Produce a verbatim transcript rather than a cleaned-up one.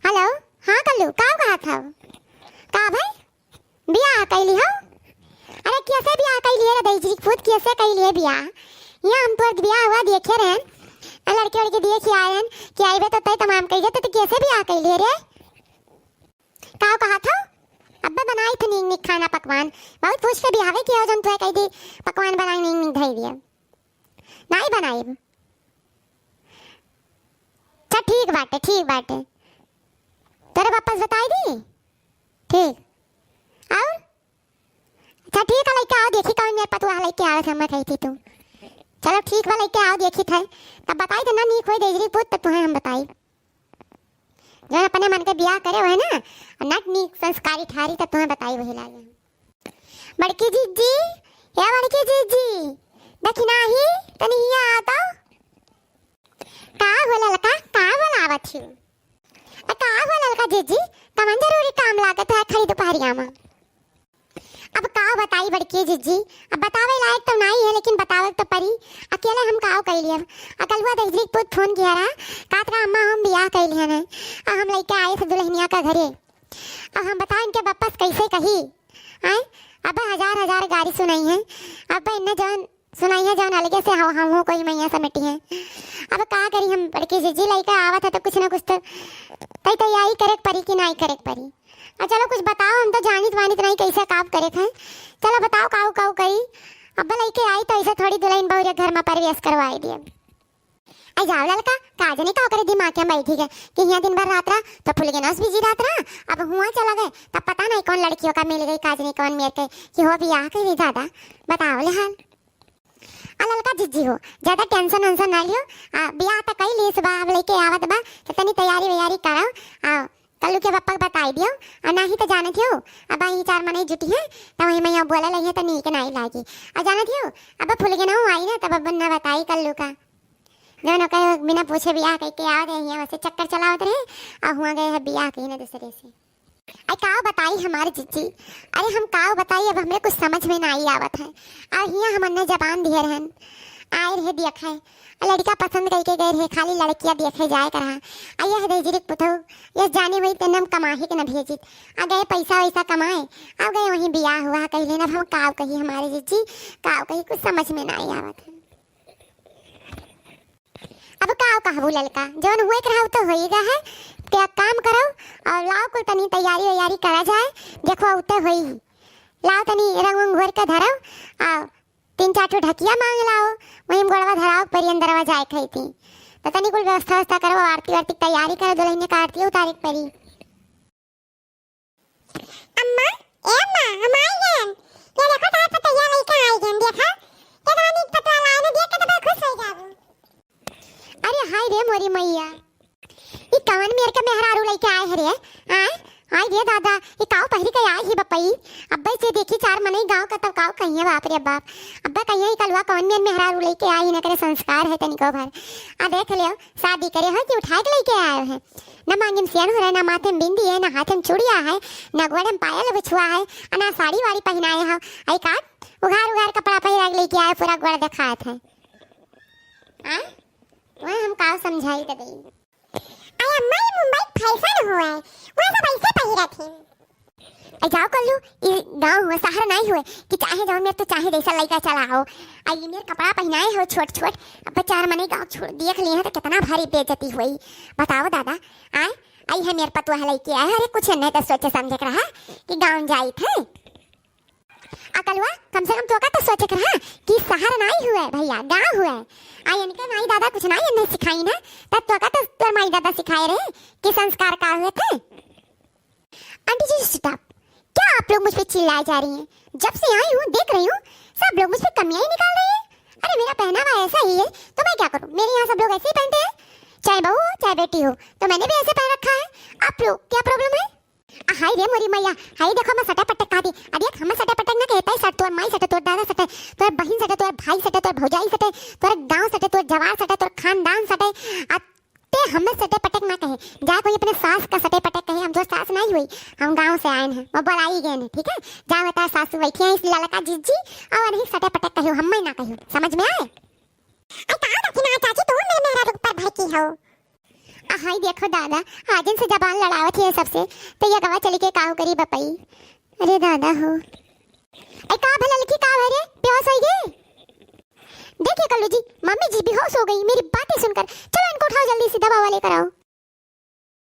हेलो, हाँ कल्लू, का कहत हौ? का भाई, बियाह कइ लिहौ? अरे कैसे बियाह कइ लिहे रे दहिजरी पूत, कैसे कइ लिहे बियाह? यहाँ हम तोर बियाह हुआ देखे रहन, आ लड़के वड़के देख आए रहन कि आइबे तो तय तमाम कइ देते, तो कैसे बियाह कइ लिहे रे? का कहत हौ? अब्बे बनाई थे नीक नीक खाना पकवान, बहुत पूछ के बियाहे किया जौन तुहे कहि दी पकवान बनाई नीक नीक धइ दिया। नाई बनाइब। अच्छा ठीक बाटे, ठीक बाटे। तोरे वापस बताई दी? ठीक। और? अच्छा ठीक है, लइके आओ, देखी कौन मेरे पतुआ लइके आवे से हमें कही थी तू। चलो ठीक बा, लइके आओ, देखी थे। तब बताई तो ना नीक होई दहिजरी पूत, तब तुहें हम बताई। जौन अपने मन के बियाह करे होए ना, और नट नीक संस्कारी ठारी, तब तुहें बताई वही लागे। बड़की जिज्जी, या बड़की जिज्जी, दखिनाही, तनी हियाँ आ तो। का हो ललका, का बोलावत ही? अ, का हो ललका जिज्जी, कवन जरूरी काम लागत है खड़ी दुपहरिया में? अब का बताई बड़की जिज्जी, अब बतावे लायक तो नाई है, लेकिन बतावे तो परी। अकेले हम का कइ लियब? अ कलुआ दहिजरी पूत फोन किया रहा, कहत रहा, "अम्मा, हम बियाह कइ लिहन है, अब हम लइके आए थे दुल्हनिया का घरे।" अब हम बताएं इनके वापस कैसे कही? आए, अब हजार हजार गारी सुनाई है, अब इन्हें जौन सुनाई है, जौन अलगे से हम, हम हो कोई मैया समेटी है। अब का करी हम बड़की जिज्जी, लइका आवत है तो कुछ ना कुछ तो तई तैयारी करे के परी कि नाई करे के परी। आ चलो कुछ बताओ, हम तो जानित वानित नहीं कैसे काम करे के है। चलो बताओ काऊ काऊ करी। अब लइके आई तो ऐसे थोड़ी दुल्हन बहुरे घर में प्रवेश करवाई दिए। आई जाओ ललका, का जाने का ओकरे दिमाग में बैठी गए कि यहाँ दिन भर रहत रहा तो फुलगेनवा से बिजी रहत रहा, अब हुआ चला गए तब पता नहीं कौन लड़कियों का मिल गई, का जाने कौन मेर के कि हो बियाह करी दादा, बताओ ले हाल। आ ललका जिज्जी हो, ज्यादा टेंशन वेंशन ना लियो, आ बियाह तो कइ ली सुबह, अब लइके आवत बा तो तनी तैयारी वैयारी करो, आ कल्लू के पप्पा के बताई दियो, आ नाही तो जानत हो अब आई चार मनई जुटी है तो वही मैया बोले लगी है तो नीक नाई लागी। आ जानत हो अब फुलगेनवा आई ना तब अब ना बताई कल्लू का। जौन ओकर बिना पूछे बियाह कइके आवत रहे, हियाँ वैसे चक्कर चलावत रहे, आ हुआ गए है बियाह कहीं ना दूसरे से। आई काव बताई हमारे जिज्जी, अरे हम काव बताई, अब हमरे कुछ समझ में नाई आवत है। आ हियाँ हम अन्ने जबान दिए रहन, आए रहे देखे, आ लड़का पसंद कइके गए रहे, खाली लड़किया देखे जाए के रहा। आ यह दहिजरी पुतौ, यह जानी हुई तेने हम कमाही के न भेजित, आ गए पैसा वैसा कमाए, आ गए वहीं बियाह हुआ, कहि लेन अब हम काव कही हमारे जिज्जी, काव कही कुछ समझ में नाई आवत है। अब का कहबू ललका, जौन हुए के रहा, उ तो होई गा है। ते एक काम करो, और लाओ कुल तनी तैयारी वैयारी करा जाए। देखो, उ तो होई। लाओ तनी रंग उंग घोर के धरो, आ तीन चार ठो ढकिया मांग लाओ, वहीं गोड़वा धराओ, परी अंदरवा जाए खाई थी। तो तनी कुल व्यवस्था व्यवस्था करो, आरती वारती के तैयारी करो, दुल्हन का आरती उतारे के परी। अम्मा, ए अम्मा, हम आई गन। ये देखो, तार पतैया लइका आई गन, देखा? केतना नीक पतवा लाए न, देख के तो बड़ा खुश हो जाबू। अरे हाय रे मोरी मैया, ई कवन मेर के मेहरारू लइके आए हरे? आय, हाय रे दादा, ई काव पहिरी के आए ही बपई? अब्बे से देखी चार मनई गाँव का तब काव कहिए, बाप रे बाप। अब्बे कहिए, ई कलुआ कवन मेर मेहरारू लइके आई, न करे संस्कार है तनिको भर। आ देख लियो, शादी करे हो कि उठाए के लइके आए हैं? न मांगे में सेनुर है, न माथे में बिंदी है, न हाथे में चूड़िया है, न गोड़े में पायल बिछुआ है, आ न साड़ी वाड़ी पहिनाए हो। आई का उघार उघार कपड़ा पहिरा के लइके आए, पूरा गोड़ देखात है। आय? वह हम का समझाई दे दई। अरे अम्मा, ये मुंबई फैशन हुआ है, वह सब ऐसे पहिरत हैं। ए जाओ कल्लू, ई गाँव हुआ, शहर नहीं हुए कि चाहे जाओ मेर तो चाहे जैसा लइका चला हो। आ ई मेर कपड़ा पहिनाए हो छोट छोट, अब चार मने गाँव छोड़ देख लिए हैं तो कितना भारी बेइज्जती हुई। बताओ दादा, आय, आई है मेर पतुआ लइके आए, अरे कुछ नहीं तो सोचे समझे के रहा कि गाँव जाइत है। आ कलुआ, कम से कम तोका तो सोचे के रहा कि शहर नहीं हुए भैया, गाँव हुए। आ इनके माई दादा कुछ नहीं इन्हें सिखाई ना, तब तोका तो तोर माई दादा सिखाए रहे कि संस्कार का हुए थे। आंटी जी, stop। क्या आप लोग मुझ पे चिल्लाए जा रही हैं? जब से आई हूँ, देख रही हूँ, सब लोग मुझ पे कमियां ही निकाल रहे हैं। अरे, मेरा पहनावा ऐसा ही है, तो मैं क्या करूँ? मेरे यहाँ सब लोग ऐसे ही पहनते हैं, चाहे बहू हो, चाहे बेटी हो, तो मैंने भी ऐसे पहन रखा है। आप लोग क्या problem है? आ, हाय रे मोरी मैया, हाय देखो, मैं सटे पटक कहा थी। अरे, हम सटे पटक ना कहता है, सट तोर माई सटे, तोर दादा सटे, तोर बहिन सटे, तोर भाई सटे, तोर भौजाई सटे, तोर गांव सटे, तोर जवार सटे, तोर खानदान सटे। आ ते हमें सटे पटक ना कहे, जा कोई अपने सास का सटे पटक कहे, हम तो सास नहीं हुई, हम गांव से आए हैं, वो बुलाई गए हैं, ठीक है? जा बता सासू बैठी है, इस ललका जिज्जी, और नहीं सटे पटक कहो, हम ना कहो, समझ में आए? अरे का दखिना चाची, तू मेरे मेहरा के ऊपर भड़की हो? हाय देखो दादा, आजन से जबान लड़ावत है सबसे, तो ये गवा चली के काहू करी बपई। अरे दादा हो। ए का भला लड़की का भरे? बेहोश हो गई? देखिए कल्लू जी, मम्मी जी बेहोश हो गई मेरी बातें सुनकर। चलो इनको उठाओ जल्दी से, दवा वाले कराओ।